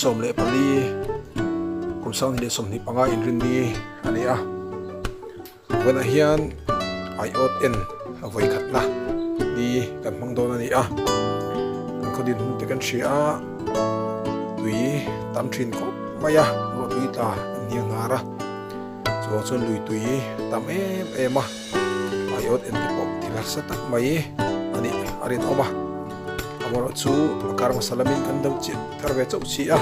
14 kum 2025 inrinni a ni a. Vawiinah hian aiawt en a vawi khatna ni kan hmang dawn a ni a. Kan khaw dinhmun te kan hria a, tui tam thin khawp mai a, ruah tui tla an hniang nghar a. Chuvang chuan lui tui tam em em a, aiawt en te pawh thil harsa tak mai a nih a rinawm a. Amaherawhchu a kar hmasa lamin kan do chiah thar ve chauh si a,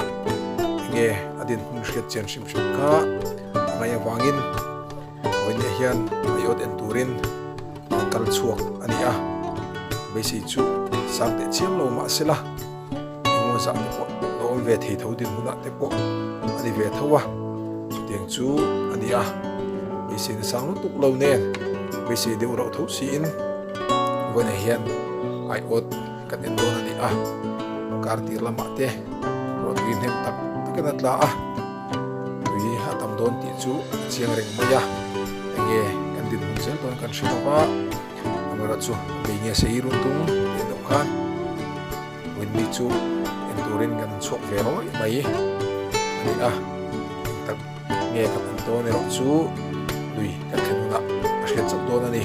enge a dinhmun hriat chian hrim hrim kha a ngaih avangin vawiinah hian aiawt en turin an kal chhuak a ni a. Beisei chu sang teh chiam lo mah sela engemaw zah te pawh lo awm ve thei tho dinhmunah te pawh a ni ve tho a, chutiang chu a ni a. Beisei na sang lutuk lo nen beisei deuh rauh tho siin vawiinah hian aiawt kan en dawn a ni a, kar tir lamah te ruahtui hnem tak takin a tla a, tui a tam dawn tih chu a chiang reng mai a, enge kan dinhmun zel dawn kan hre lova, amaherawh chu bei nge sei run tung tih deuh khan Winnie chu en turin kan chhuak ve rawih mai a ni a, eng tak nge kan en dawn erawh chu lui kan thlen hunah a hriat chauh dawn a ni.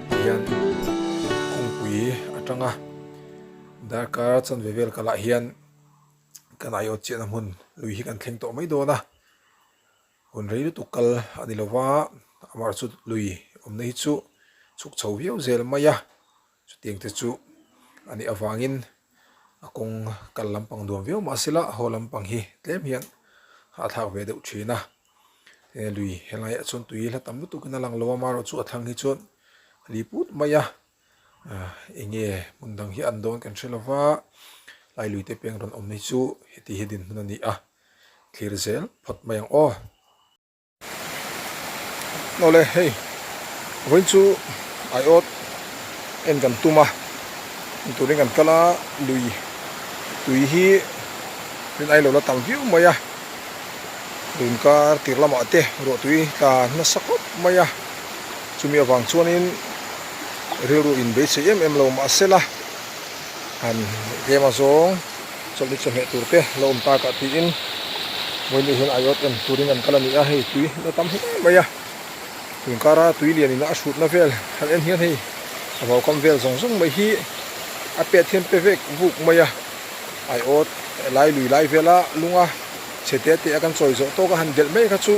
Tihian kawngpui atanga darkar chanve vel kalah hian kan aiawt chiahna hmun lui hi kan thleng tawh mai dawn a, hun rei lutuk kal a ni lova amah chu lui awmna hi chu chhuk chho viau zel mai a, chutiang te chu a nih avangin a kawng kal lampang nuam viau mahsela haw lampang hi tlem hian hahthlak ve deuh thin a. He lui helaiah chuan tui hla tam lutuk in a lang lo a amaherawh chu a thlang hi chuan a li put mai a ah eng nge hmun dang hi an dawn kan hre lo va lai lui te peng rawn awm hi chu heti hi dinhmun a ni a thlir zel phawt mai ang aw. Awle hei vawiin chu aiawt en kan tum a turin kan kal a lui tui hi rin ai lo la tam viau mai a. Tun kar tir lamah te ruahtui tla nasa khawp mai a, chumi avang chuanin rilru in beisei em em lo mahsela han tlem a zawng chawlhni chawhmeh tur te lo awm tak ah tiin vawiin hian aiawt en turin an kal a ni a, hei tui a tam hle mai a, tun kara tui lian in a hrutna vel han en hian hei a vaukam vel zawng zawng mai hi a pet hian pe vek vuk mai a. Aiawt lai lui lai vela lunga chhe te te a kan chawi zawh tawk a han delh mai kha chu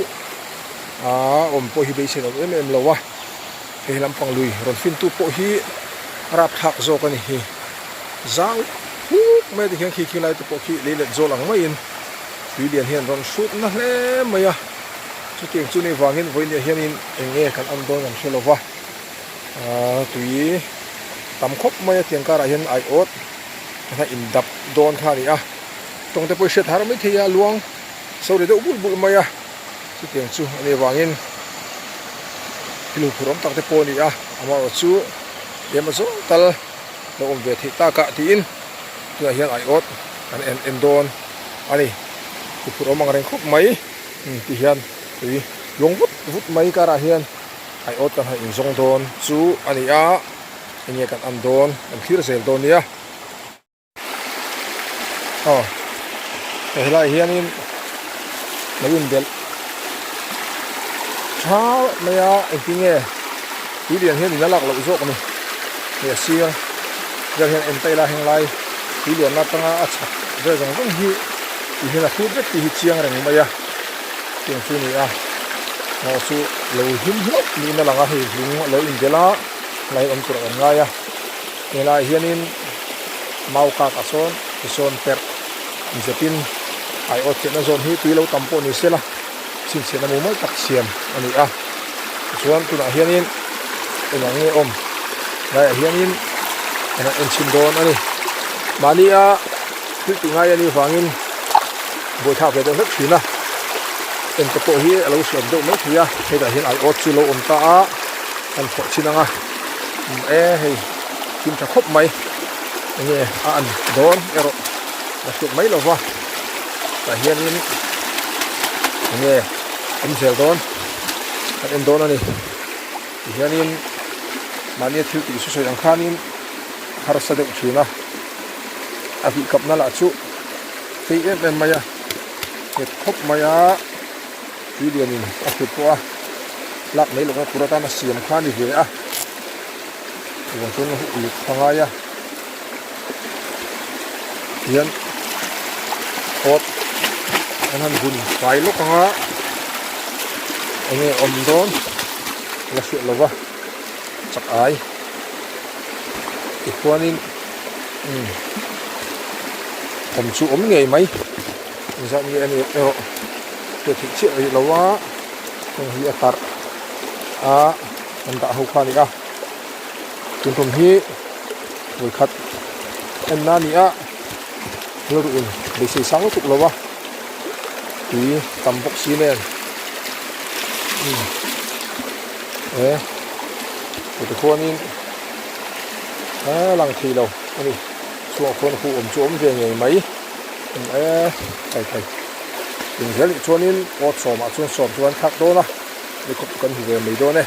aaa awm pawh hi beisei lo em em lo a, hei lampang lui rawn fin tu pawh hi a rapthlak zawk a ni hi, zang phuk mai te hian khi khi lai te pawh khi lei let zawl ang maiin tui lian hian rawn hrut na hle mai a, chutiang chu ni vangin vawiin hianin eng nge kan an dawn kan hre lo va, aaa tui tam khawp mai a tiang karah hian aiawt. a in dap dawn kha a ni a tawng te pawh i hriat har mai thei a luang sawi deuh bulh bulh mai a chutiang chu a nih avangin thil huphurh awm tak te pawh a ni a amaherawh chu tlem a zawng tal lo awm ve theih tak ah tiin tunah hian aiawt kan en en dawn a ni huphurh awm ang reng khawp mai ti hian tui luang vut vut mai karah hian aiawt kan han inzawng dawn chu a ni a. Enge kan an dawn kan thlir zel dawn nia. Aw helai hianin lo inbelh tha mai a engtin nge tui lian hian in a lak loh zawk a ni hei a sir vel hian en ta ila henglai tui lian atanga a chhak vel zawng zawng hi tih hian a hrut vek tih hi chiang reng mai a tiang chu a ni a ngaw chu lo hlim hlauh niin a lang a hei lung a lo inbelh a. Hlai awm tur an ngai a, helaiah hianin mau kak a sawn tisawn perh inzepin aiawt chhiatna zawn hi tui lo tam pawh ni sela chhinchhiahna mumal tak siam a ni a, tichuan tunah hianin eng ang nge awm laiah hianin an han enchhin dawn a ni. Mahnia thil tih ngai a nih vangin buaithlak ve deuh hlek thin a, ente pawh hi a lo hriat deuh mai thei a, hetah hian aiawt chu lo awm ta a. Kan phawrh chin ang a e hei thim tha khawp mai enge a an dawn erawh la hriat mai lo va tah hianin enge awm zel dawn kan en dawn a ni tihianin mahnia thil tih sawi ang khanin harsa deuh thin a a vih kapna lah chu. tei em em mai a, nghet khawp mai a, tui lianin a hrut pawh a, lak mai lohna tur atan a siam kha a ni ve a, chuvang chuan a uluk a ngai a, tihian awt an han bun fai lawk ang a, eng nge awm dawn la hriat lo va chak ai tichuanin umm awm chu awm ngei mai engzat nge a nih erawh hriat theih chiah rih lo a heng hi a tarh a an dah ho kha a ni a tun tum hi vawikhat enna a ni a rilru in beisei sang lutuk lo a tui tam bawk si nen umm e tikhuanin a lang thei lo a ni chhuah khawn hu awm chu awm ve ngei mai e thei thei eng zel nih chuanin awt sawmah chuan sawm chu an thlak dawn a ni khawp chu kan hmu ve mai dawn e.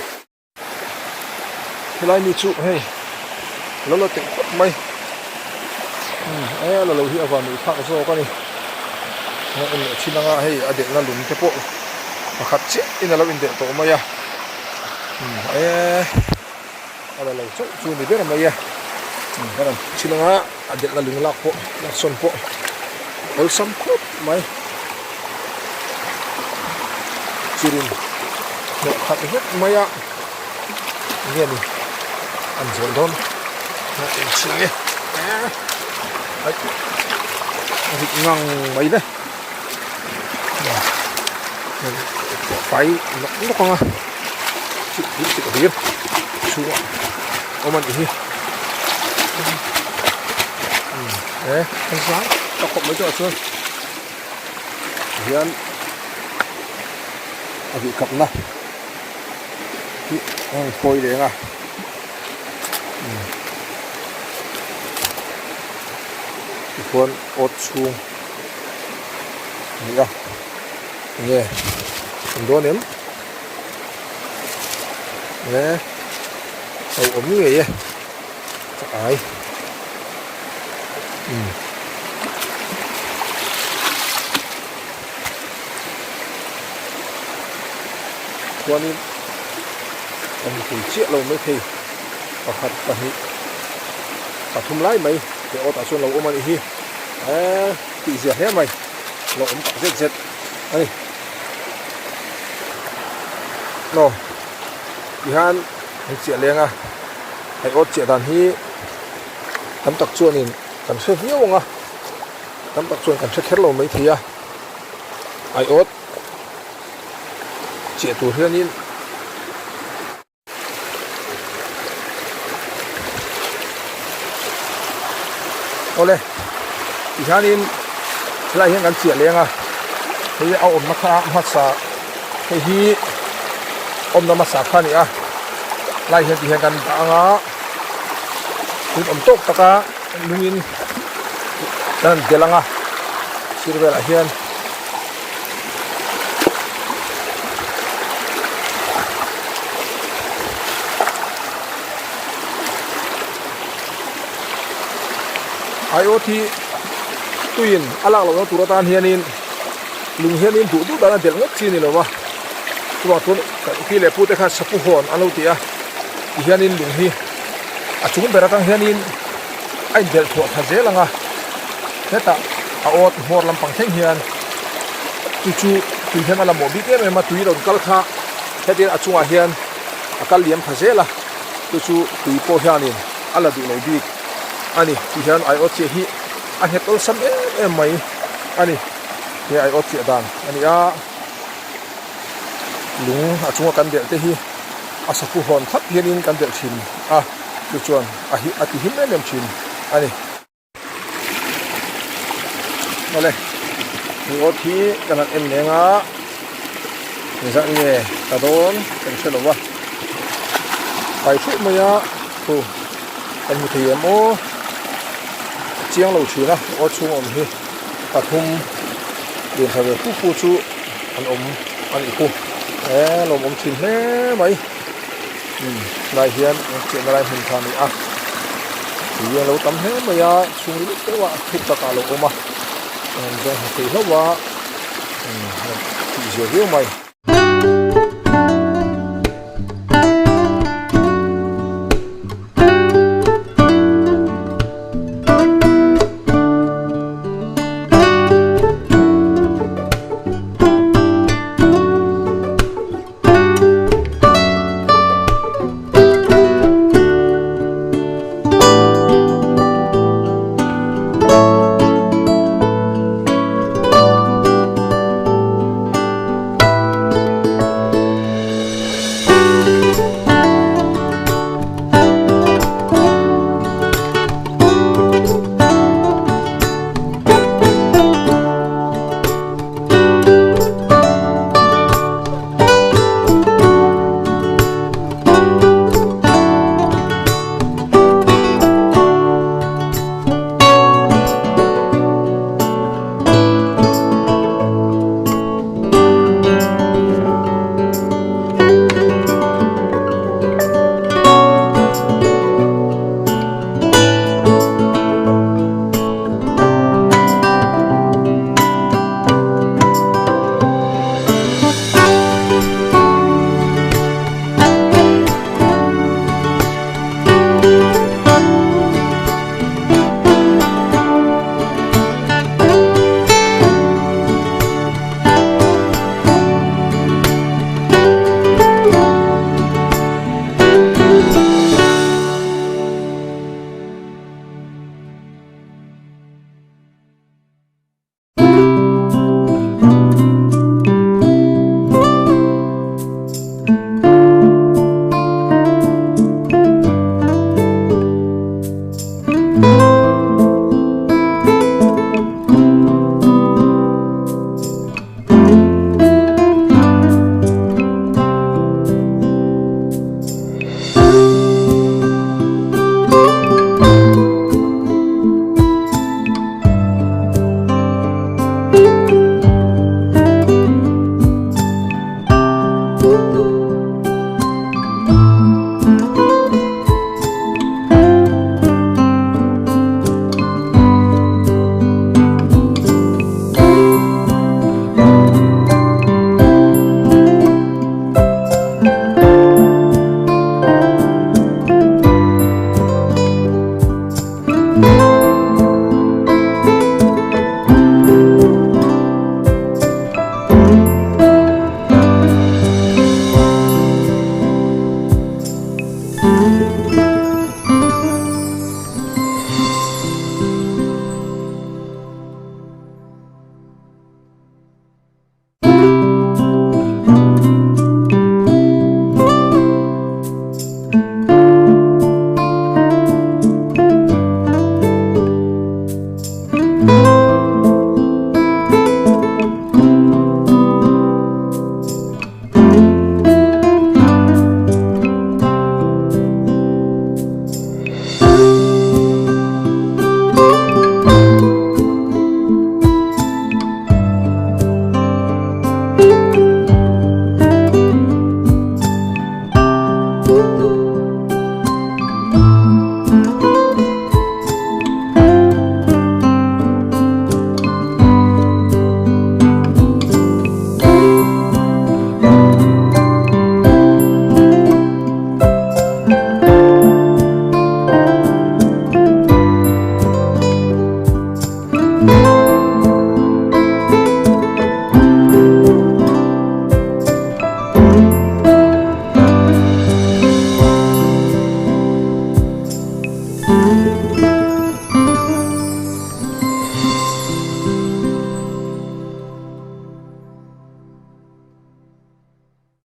Helai mi chu hei a lo la teuh khawp mai umm e la lo hi a van nuih thlak zawk a ni a en leh thin anga hei a delhna lung te pawh pakhat chiah in a lo indelh tawh mai a umm e a la lo chauh chu a ni ber mai a umm kan han thin anga a delhna lung lak pawh lak sawn pawh awlsam khawp mai chirin hnawh khat vek mai a enge ni an zawlh dawn a inchhing e a rit ngang mai le fai nawk nawk ang a chhip hlir chhip hlir chhungah awm a nih hi e an zang tak khawp mai chu ah chuan hian a vih kapna hi a rawn phawi leng a tichuan awt chhung a ni a enge an dawn em e ho awm ngei e ka ai umm. Chuanin a ni thei chiah lo maithei pakhat pahnih pathum lai mai he awtah chuan lo awm a nih hi eee tih zia hle mai lo awm tak zet zet a ni aw tihian an chiah leng a hei awt chiah dan hi tam tak chuanin kan hre viau ang a tam tak chuan kan hre kher lo maithei a aiawt chiah tur hianin awle tihianin helaiah hian kan chiah leng a hei a awmna kha hmasa hei hi awmna hmasa kha a ni a helaiah hian tihian kan dah ang a hun awm tawk taka lungin kan han belh ang a sir velah hian. Aiawt hi tuiin a lak lohna tur atan hianin lung hianin duh duh dan a delh ngawt chi a ni lo va chuvang chuan kan pi leh pute khan sapu hawn an lo ti a tihianin lung hi a chung ber atang hianin a indelh thuah tha zel ang a hetah a awt hmawr lampang thleng hian chu chu tui hian a la mawh bik em em a tui rawn kal kha hetiang a chungah hian a kal liam tha zel a chu chu tui pawh hianin a la duh lo bik a ni ti hian aiawt chiah hi a nghet awlsam em em mai a ni he aiawt chiah dan a ni a lung a chunga kan delh te hi a sapu hawn thlap hianin kan delh thin a chu chuan a hi a ti him em em thin a ni. Awle hei awt hi kan han en leng a engzah nge ka dawn kan hre lo va kai theuh mai a thu kan hmu thei em aw a chiang lo thin a awt chhung awm hi pathum lian tha ve fu fu chu an awm a nih khu e lawmawm thin hle mai. Umm helai hian an chiahna lai hmun kha a ni a tui a lo tam hle mai a chhungril deuhah thuk takah a lo awm a. An han zawng hmu thei hlauh a, an tih zia viau mai.